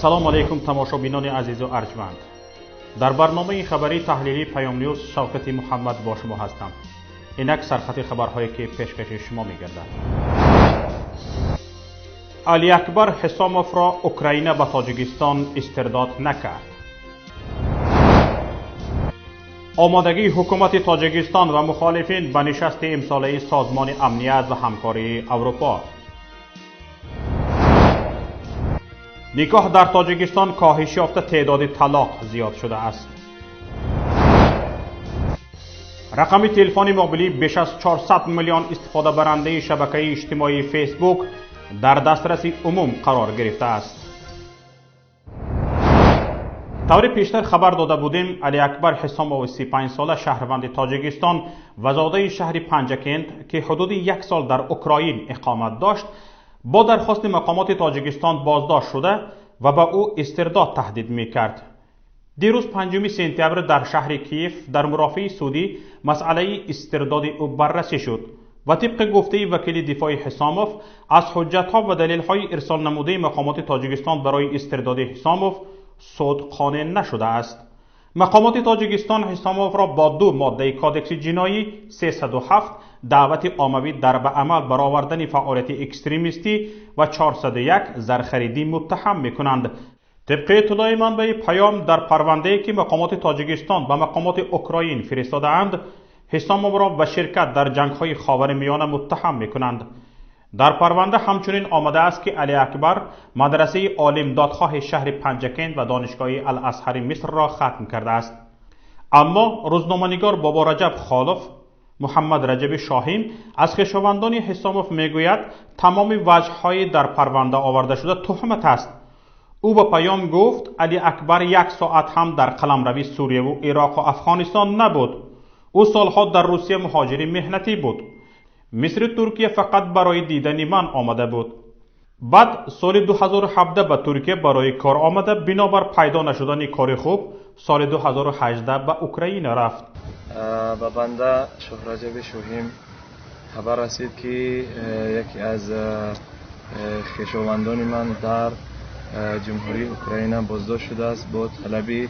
Ассалому алайкум, тамошобинони азизу арҷманд. Дар барномаи хабарии таҳлилии Паём Ньюз Шавкати Муҳаммад бо шумо ҳастам. Инак сархати хабарҳое ки пешкаши шумо мегардад. Алиакбар Ҳисомовро Украина ба Тоҷикистон истирдод накард. Омодагии ҳукумати Тоҷикистон ва мухолифин ба нишасти имсолаи Созмони амният ва ҳамкории Аврупо. Никоҳ дар Тоҷикистон коҳиш ёфта, теъдоди талоқ зиёд шудааст. Рақами телефони мобилӣ беш аз 400 миллион истифодабарандаи шабакаи иҷтимоии Фейсбук дар дастраси умум қарор гирифтааст. Таври пештар хабар дода будем, Алиакбар Ҳисомови 35 сола, шаҳрванди Тоҷикистон ва зодаи шаҳри Панҷакент, ки ҳудуди як сол дар Украин иқомат дошт, бо дархости мақомоти Тоҷикистон боздошт шуда ва ба ӯ истирдод таҳдид мекард. Дирӯз, 5 сентябр, дар шаҳри Киев дар мурофиаи судӣ масъалаи истирдоди ӯ баррасӣ шуд ва тибқи гуфтаи вакили дифои Ҳисомов, аз ҳуҷҷатҳо ва далелҳои ирсолнамудаи мақомоти Тоҷикистон барои истирдоди Ҳисомов суд қонеъ нашудааст. Мақомоти Тоҷикистон Ҳисомовро бо ду моддаи Кодекси ҷиноӣ 307, даъвати оммавӣ дар ба амал баровардани фаъолияти экстремистӣ, ва 401, зархаридӣ муттаҳам мекунанд. Тибқи иттилои манбаи Паём, дар парвандае ки мақомоти Тоҷикистон ба мақомоти Украин фиристодаанд, Ҳисомовро ба ширкат дар ҷангҳои Ховари Миёна муттаҳам мекунанд. Дар парванда ҳамчунин омадааст, ки Алиакбар мадрасаи Олим Додхоҳи шаҳри Панҷакент ва Донишгоҳи Алазҳари Мисрро хатм кардааст. Аммо рӯзноманигор Бобораҷаб Холов Муҳаммад Раҷаби Шоҳин аз хешовандони Ҳисомов мегӯяд, тамоми ваҷҳҳои дар парванда оварда шуда туҳмат аст. Ӯ ба Паём гуфт, Алиакбар як соат ҳам дар қаламрави Сурияву Ироқу Афғонистон набуд. Ӯ солҳо дар Русия муҳоҷири меҳнатӣ буд. Мисри Туркия фақат барои дидани ман омада буд. Баъд соли 2017 ба Туркия барои кор омада, бинобар пайдо нашудани кори хуб соли 2018 ба Украина рафт. Ба банда Шоҳраҷаби Шоҳим хабар расид, ки яке аз хешовандони ман дар Ҷумҳурии Украина боздошт шудааст бо талаби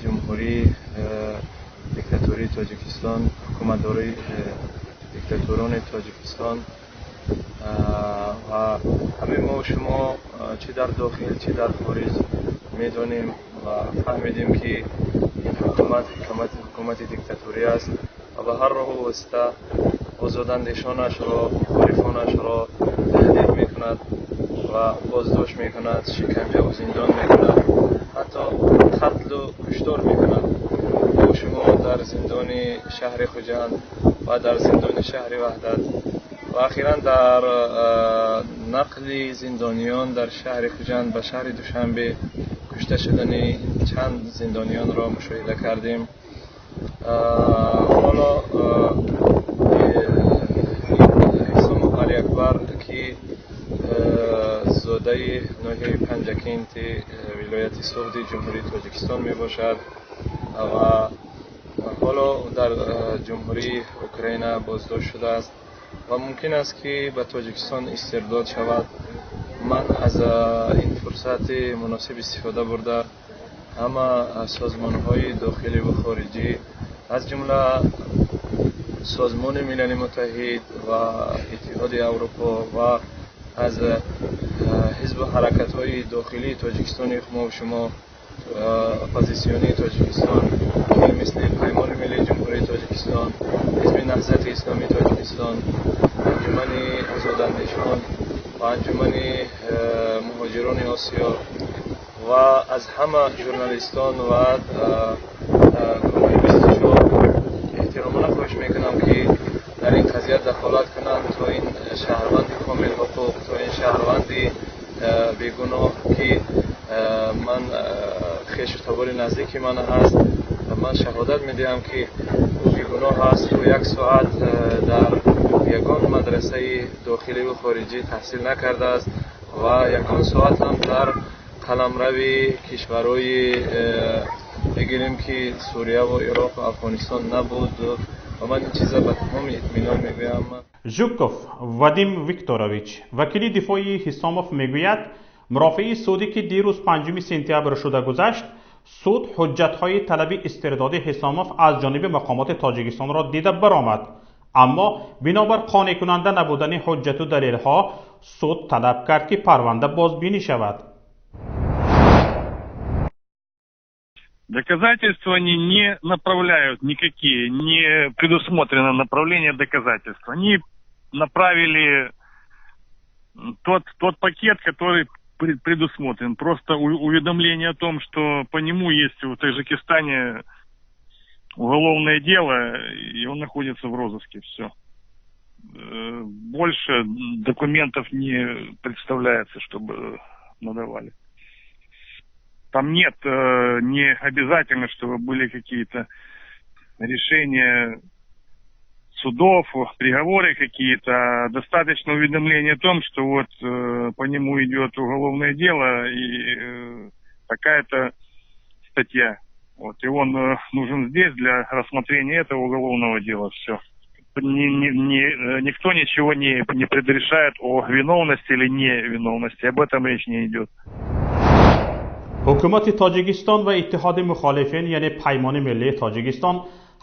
Ҷумҳурии диктатории Тоҷикистон, ҳукуматдорои диктаторони Тоҷикистон. Ва ҳамаи мо шумо, чӣ дар дохил, чӣ дар хориҷ, медонем ва фаҳмидем, ки ин ҳукумат ҳукумати диктаторӣ аст ва ба ҳар роҳу восита озодандешонашро, мухолифонашро таҳдид мекунад ва боздошт мекунад, шиканҷаву зиндон мекунад, ҳатто қатлу куштор мекунад. Мо шумо дар зиндони шаҳри Хуҷанд ва дар зиндони шаҳри Ваҳдат ва ахиран дар нақли зиндониён дар шаҳри Хуҷанд ба шаҳри Душанбе кушта шудани чанд зиндониёнро мушоҳида кардем. Ҳоло Ҳисомов Алиакбар, ки зодаи ноҳияи Панҷакенти вилояти Суғди Ҷумҳурии Тоҷикистон мебошад ва ҳоло дар Ҷумҳурии Украина боздошт шудааст ва мумкин аст, ки ба Тоҷикистон истирдод шавад. Ман аз ин фурсати муносиб истифода бурда, ҳама созмонҳои дохилӣ ва хориҷӣ, аз ҷумла Созмони Милали Муттаҳид ва Иттиҳоди Аврупо ва аз ҳизбу ҳаракатҳои дохилии Тоҷикистони мо шумо, оппозитсионии Тоҷикистон, ки мисли Паймони Миллии Ҷумҳурии Тоҷикистон, Ҳизби Наҳзати Исломии Тоҷикистон, Анҷумани озодандешон ва Анҷумани муҳоҷирони Осиё, ва аз ҳама журналистон ва гурӯҳи 24 эҳтиромона хоҳиш мекунам, ки дар ин қазия дахолат кунанд, то ин шаҳрванди комилҳуқуқ, то ин шаҳрванди бегуноҳ, ки ман хешу табори наздики ман ҳаст, ман шаҳодат медиҳам, ки ӯ бегуноҳ аст. Ӯ як соат дар ягон мадрасаи дохиливу хориҷӣ таҳсил накардааст ва ягон соат ҳам дар қаламрави кишварҳои, бигирем, ки Сурияву Ироқу Афғонистон набуд ва ман ин чиза ба тамоми итминон мегӯям. Жуков Вадим Викторович, вакили дифоии Ҳисомов, мегӯяд, Мурофиаи судӣ ки дирӯз 5 сентябр шуда гузашт, суд ҳуҷҷатҳои талаби истирдоди Ҳисомов аз ҷониби мақомоти Тоҷикистонро дида баромад. Аммо бинобар қонеъкунанда набудани ҳуҷҷату далелҳо суд талаб кард, ки парванда бозбинӣ шавад. Доказательства они не направляют никакие, не предусмотрено направление доказательств. Они направили тот пакет, который предусмотрен. Просто уведомление о том, что по нему есть в Таджикистане уголовное дело, и он находится в розыске. Все. Больше документов не представляется, чтобы надавали. Там нет, не обязательно, чтобы были какие-то решения судов, приговоры какие-то. Достаточно уведомления о том, что вот по нему идет уголовное дело и такая-то статья. Вот, и он нужен здесь для рассмотрения этого уголовного дела. Все. Никто ничего не предрешает о виновности или невиновности. Об этом речь не идет. Ҳукумати Тоҷикистон ва Иттиҳоди мухолифин, яъне Паймони миллии Тоҷикистон,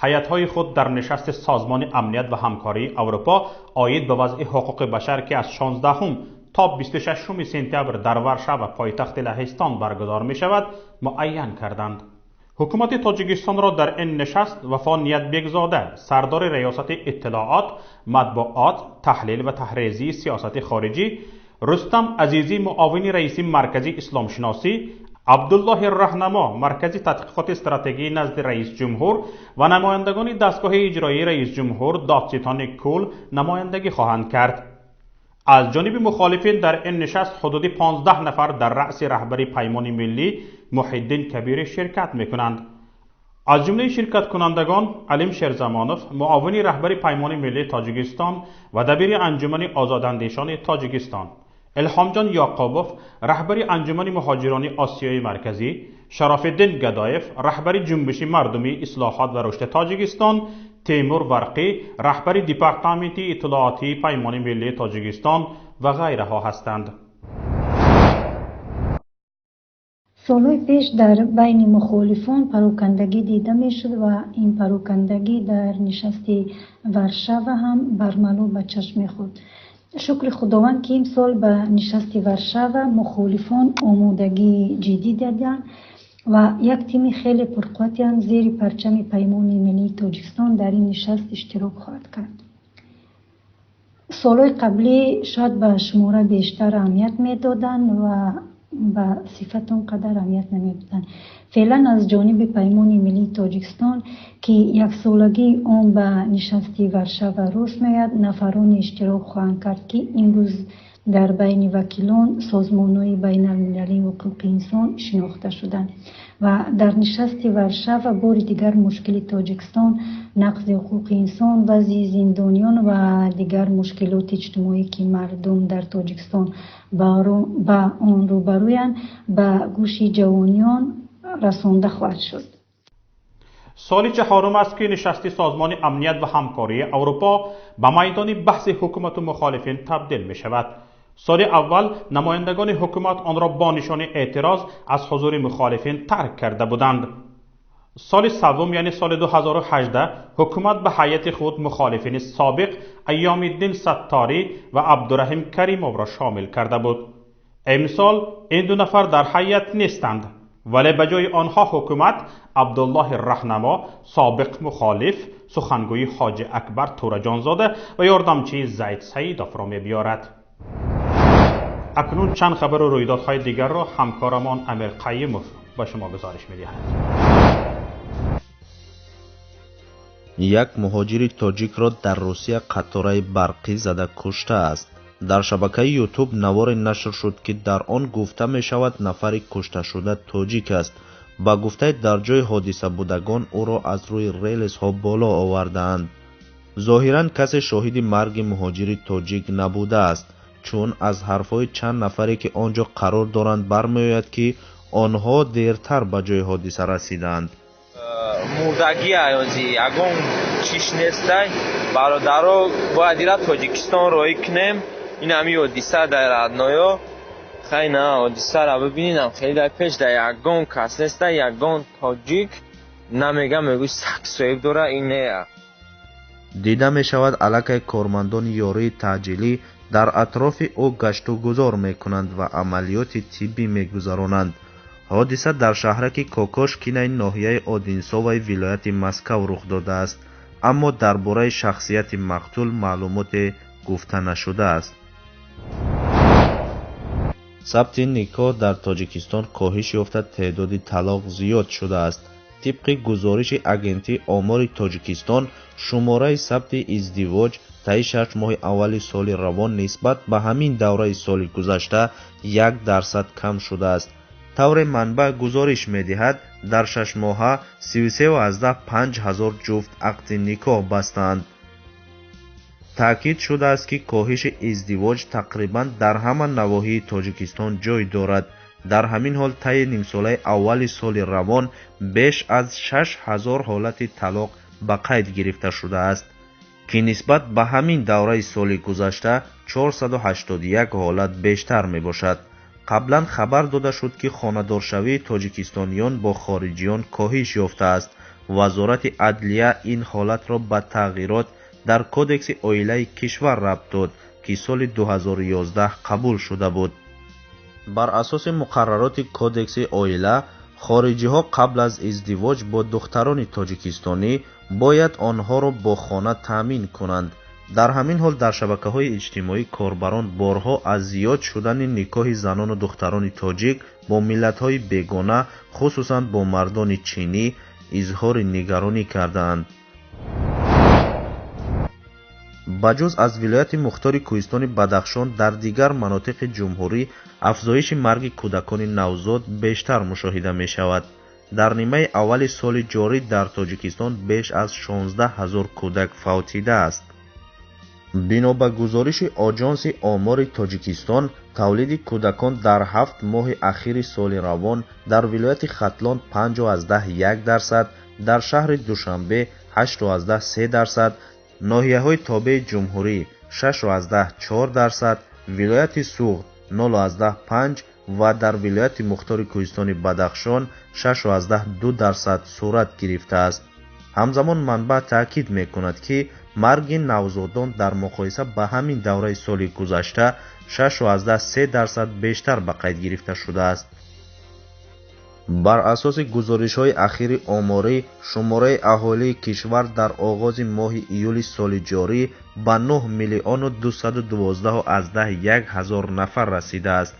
ҳайатҳои худ дар нишасти Созмони амният ва ҳамкории Аврупо оид ба вазъи ҳуқуқи башар, ки аз 16 то 26 сентябр дар Варшава, пойтахти Лаҳистон, баргузор мешавад, муайян карданд. Ҳукумати Тоҷикистонро дар ин нишаст Вафо Ниятбекзода, сардори Раёсати иттилоот, матбуот, таҳлил ва таҳризии сиёсати хориҷӣ, Рустам Азизӣ, муовини раиси Маркази исломшиносӣ, Абдуллоҳи Раҳнамо, Маркази тадқиқоти стратегии назди раис ҷумҳур ва намояндагони дастгоҳи иҷроии раис ҷумҳур, додситони кул намояндагӣ хоҳанд кард. Аз ҷониби мухолифин дар ин нишаст ҳудуди 15 нафар дар раъси раҳбари Паймони миллӣ Муҳиддин Кабири ширкат мекунанд. Аз ҷумлаи ширкаткунандагон Алим Шерзамонов, муовини раҳбари Паймони миллии Тоҷикистон ва дабири Анҷумани озодандешони Тоҷикистон, Илҳомҷон Ёқубов, раҳбари Анҷумани муҳоҷирони Осиёи Марказӣ, Шарофиддин Гадоев, раҳбари Ҷунбиши мардумии ислоҳот ва рушди Тоҷикистон, Темур Варқӣ, раҳбари Департаменти иттилоотии Паймони миллии Тоҷикистон ва ғайраҳо ҳастанд. Солҳои пеш дар байни мухолифон парокандагӣ дида мешуд ва ин парокандагӣ дар нишасти Варшава ҳам бармало ба чашм мехӯрд. Шукри Худованд, ки имсол ба нишасти Варшава мухолифон омодагии ҷиддӣ диданд ва як тими хеле пурқувватиам зери парчами Паймони миллии Тоҷикистон дар ин нишаст иштирок хоҳад кард. Солҳои қаблӣ шояд ба шумора бештар аҳамият медоданд ва ба сифат он қадар аҳамият намедоданд. Феълан аз ҷониби Паймони миллии Тоҷикистон, ки яксолагии он ба нишасти Варшава рост меояд, нафароне иштирок хоҳанд кард, ки имрӯз дар байни вакилон созмонҳои байналмилалии ҳуқуқи инсон шинохта шуданд ва дар нишасти Варшава бори дигар мушкили Тоҷикистон, нақзи ҳуқуқи инсон, вазъи зиндониён ва дигар мушкилоти иҷтимоӣ, ки мардум дар Тоҷикистон ба он рӯбарӯянд, ба гӯши ҷавониён расонда хоҳад шуд. Соли чаҳорум аст, ки нишасти Созмони амният ва ҳамкории Аврупо ба майдони баҳси ҳукумату мухолифин табдил мешавад. Соли аввал намояндагони ҳукумат онро бо нишони эътироз аз ҳузури мухолифин тарк карда буданд. Соли севум, яъне соли 2018, ҳукумат ба ҳайати худ мухолифини собиқ Айёмиддин Сатторӣ ва Абдураҳим Каримовро шомил карда буд. Имсол ин ду нафар дар ҳайат нестанд, вале ба ҷои онҳо ҳукумат Абдуллоҳи Раҳнамо, собиқ мухолиф, сухангӯи Ҳоҷи Акбар Тӯраҷонзода ва ёрдамчии Зайд Саидовро мебиёрад. Акнун чанд хабару рӯйдодҳои дигарро ҳамкорамон Амир Қайимов ба шумо гузориш медиҳад. Як муҳоҷири тоҷикро дар Русия қатораи барқӣ зада куштааст. Дар шабакаи Ютуб наворе нашр шуд, ки дар он гуфта мешавад, нафари кушташуда тоҷик аст. Ба гуфтаи дар ҷои ҳодисабудагон, ӯро аз рӯи релсҳо боло овардаанд. Зоҳиран касе шоҳиди марги муҳоҷири тоҷик набудааст, чун аз ҳарфҳои чанд нафаре, ки он ҷо қарор доранд, бармеояд, ки онҳо дертар ба ҷои ҳодиса расиданд. Мурдагӣ аёзи ягон чиш нестай, бародаро, бояд ира Тоҷикистон роҳӣ кунем. Ин ҳами ҳодиса дар Радноё Хай на ҳодисаро бибининам, хеле дар пеш дар ягон кас неста, ягон тоҷик намега, мегӯй саг соҳиб дора, ин не. Дида мешавад, аллакай кормандони ёрии таъҷилӣ дар атрофи ӯ гаштугузор мекунанд ва амалиёти тиббӣ мегузаронанд. Ҳодиса дар шаҳраки Кокошкинаи ноҳияи Одинсоваи вилояти Москав рух додааст, аммо дар бораи шахсияти мақтул маълумоте гуфта нашудааст. Сабти никоҳ дар Тоҷикистон коҳиш ёфта, теъдоди талоқ зиёд шудааст. Тибқи гузориши Агентии омори Тоҷикистон, шумораи сабти издивоҷ таи 6 моҳи аввали соли равон нисбат ба ҳамин давраи соли гузашта 1% кам шудааст. Тавре манбаъ гузориш медиҳад, дар шашмоҳа 33,5 ҳазор ҷуфт ақди никоҳ бастаанд. Таъкид шудааст, ки коҳиши издивоҷ тақрибан дар ҳама навоҳии Тоҷикистон ҷой дорад. Дар ҳамин ҳол, таи нимсолаи аввали соли равон беш аз 6 ҳазор ҳолати талоқ ба қайд гирифта шудааст, ки нисбат ба ҳамин давраи соли гузашта 481 ҳолат бештар мебошад. Қаблан хабар дода шуд, ки хонадоршавии тоҷикистониён бо хориҷиён коҳиш ёфтааст. Вазорати адлия ин ҳолатро ба тағйирот дар Кодекси оилаи кишвар рабт дод, ки соли 2011 қабул шуда буд. Бар асоси муқаррароти Кодекси оила, хориҷиҳо қабл аз издивоҷ бо духтарони тоҷикистонӣ бояд онҳоро бо хона таъмин кунанд. Дар ҳамин ҳол, дар шабакаҳои иҷтимоӣ корбарон борҳо аз зиёд шудани никоҳи занону духтарони тоҷик бо миллатҳои бегона, хусусан бо мардони чинӣ, изҳори нигаронӣ кардаанд. Ба ҷуз аз вилояти мухтори кӯҳистони Бадахшон, дар дигар манотиқи ҷумҳурӣ афзоиши марги кӯдакони навзод бештар мушоҳида мешавад. Дар нимаи аввали соли ҷорӣ дар Тоҷикистон беш аз 16 ҳазор кӯдак фавтидааст. Бино ба гузориши Оҷонси омори Тоҷикистон, тавлиди кӯдакон дар 7 моҳи ахири соли равон дар вилояти Хатлон 5,1%, дар шаҳри Душанбе 8,3%, ноҳияҳои тобеи ҷумҳурӣ 6,4%, вилояти Суғд 0,5 ва дар вилояти мухтори кӯҳистони Бадахшон 6,2% сурат гирифтааст. Ҳамзамон манбаъ таъкид мекунад, ки марги навзодон дар муқоиса ба ҳамин давраи соли гузашта 6,3% бештар ба қайд гирифта шудааст. Бар асоси гузоришҳои ахири оморӣ, шумораи аҳолии кишвар дар оғози моҳи июли соли ҷорӣ ба 9 миллиону 212,1 ҳазор нафар расидааст.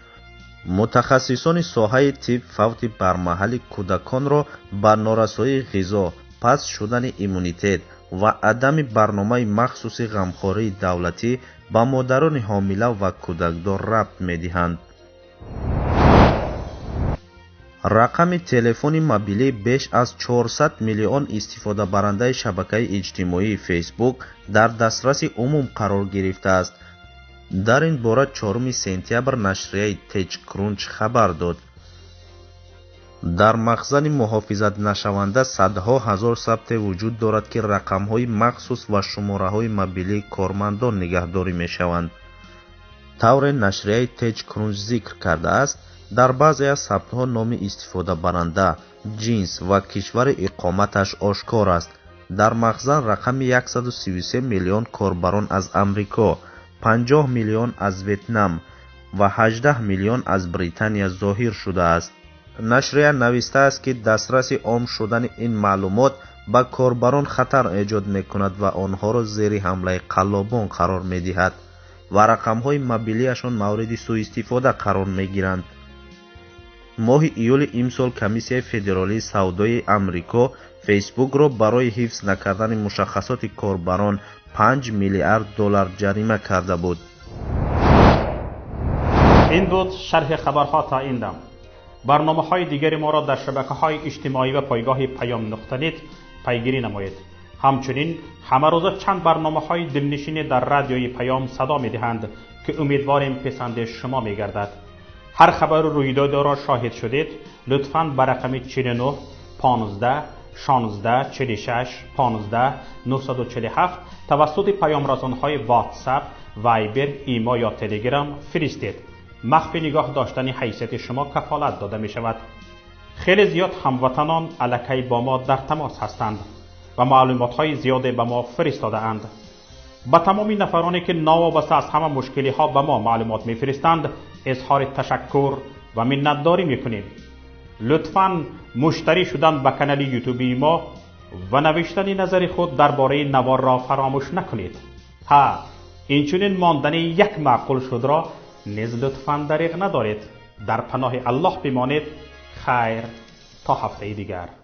Мутахассисони соҳаи тиб фавти бармаҳали кӯдаконро ба норасоии ғизо, паст шудани иммунитет ва адами барномаи махсуси ғамхории давлатӣ ба модарони ҳомила ва кӯдакдор рабт медиҳанд. Рақами телефони мобилӣ беш аз 400 миллион истифодабарандаи шабакаи иҷтимоии Фейсбук дар дастраси умум қарор гирифтааст. Дар ин бора 4 сентябр нашрияи TechCrunch хабар дод. Дар махзани муҳофизатнашаванда садҳо ҳазор сабте вуҷуд дорад, ки рақамҳои махсус ва шумораҳои мобилии кормандон нигаҳдорӣ мешаванд. Тавре нашрияи TechCrunch зикр кардааст, дар баъзе аз сабтҳо номи истифодабаранда, ҷинс ва кишвари иқоматаш ошкор аст. Дар махзан рақами 133 миллион корбарон аз Амрико, 50 миллион аз Ветнам ва 18 миллион аз Британия зоҳир шудааст. Нашрия навистааст, ки дастраси ом шудани ин маълумот ба корбарон хатар эҷод мекунад ва онҳоро зери ҳамлаи қаллобон қарор медиҳад ва рақамҳои мобилиашон мавриди суистифода қарор мегиранд. Моҳи июли имсол Комиссияи федералии савдои Амрико Фейсбукро барои ҳифз накардани мушаххасоти корбарон 5 миллиард доллар ҷарима карда буд. Ин буд шарҳи хабарҳо то ин дам. Барномаҳои дигари моро дар шабакаҳои иҷтимоӣ ва пойгоҳи Паём нуқта нет пайгирӣ намоед. Ҳамчунин ҳамарӯза чанд барномаҳои дилнишине дар радиои Паём садо медиҳанд, ки умедворем писанди шумо мегардад. Ҳар хабару рӯйдодеро шоҳид шудед, лутфан ба рақами 49 15 16 46 15 947 тавассути паёмрасонҳои WhatsApp, Viber, Имо ё Telegram фиристед. махфӣ нигоҳ доштани ҳайсияти шумо кафолат дода мешавад. Хеле зиёд ҳамватанон аллакай бо мо дар тамос ҳастанд ва маълумотҳои зиёде ба мо фиристодаанд. Ба тамоми нафароне ки новобаста аз ҳама мушкилиҳо ба мо маълумот мефиристанд, изҳори ташаккур ва миннатдорӣ мекунем. Лутфан муштарӣ шудан ба канали ютубии мо ва навиштани назари худ дар бораи наворро фаромӯш накунед. Ҳа, инчунин мондани як маъқул шудро низ лутфан дариғ надоред. Дар паноҳи Аллоҳ бимонед. Хайр, то ҳафтаи дигар.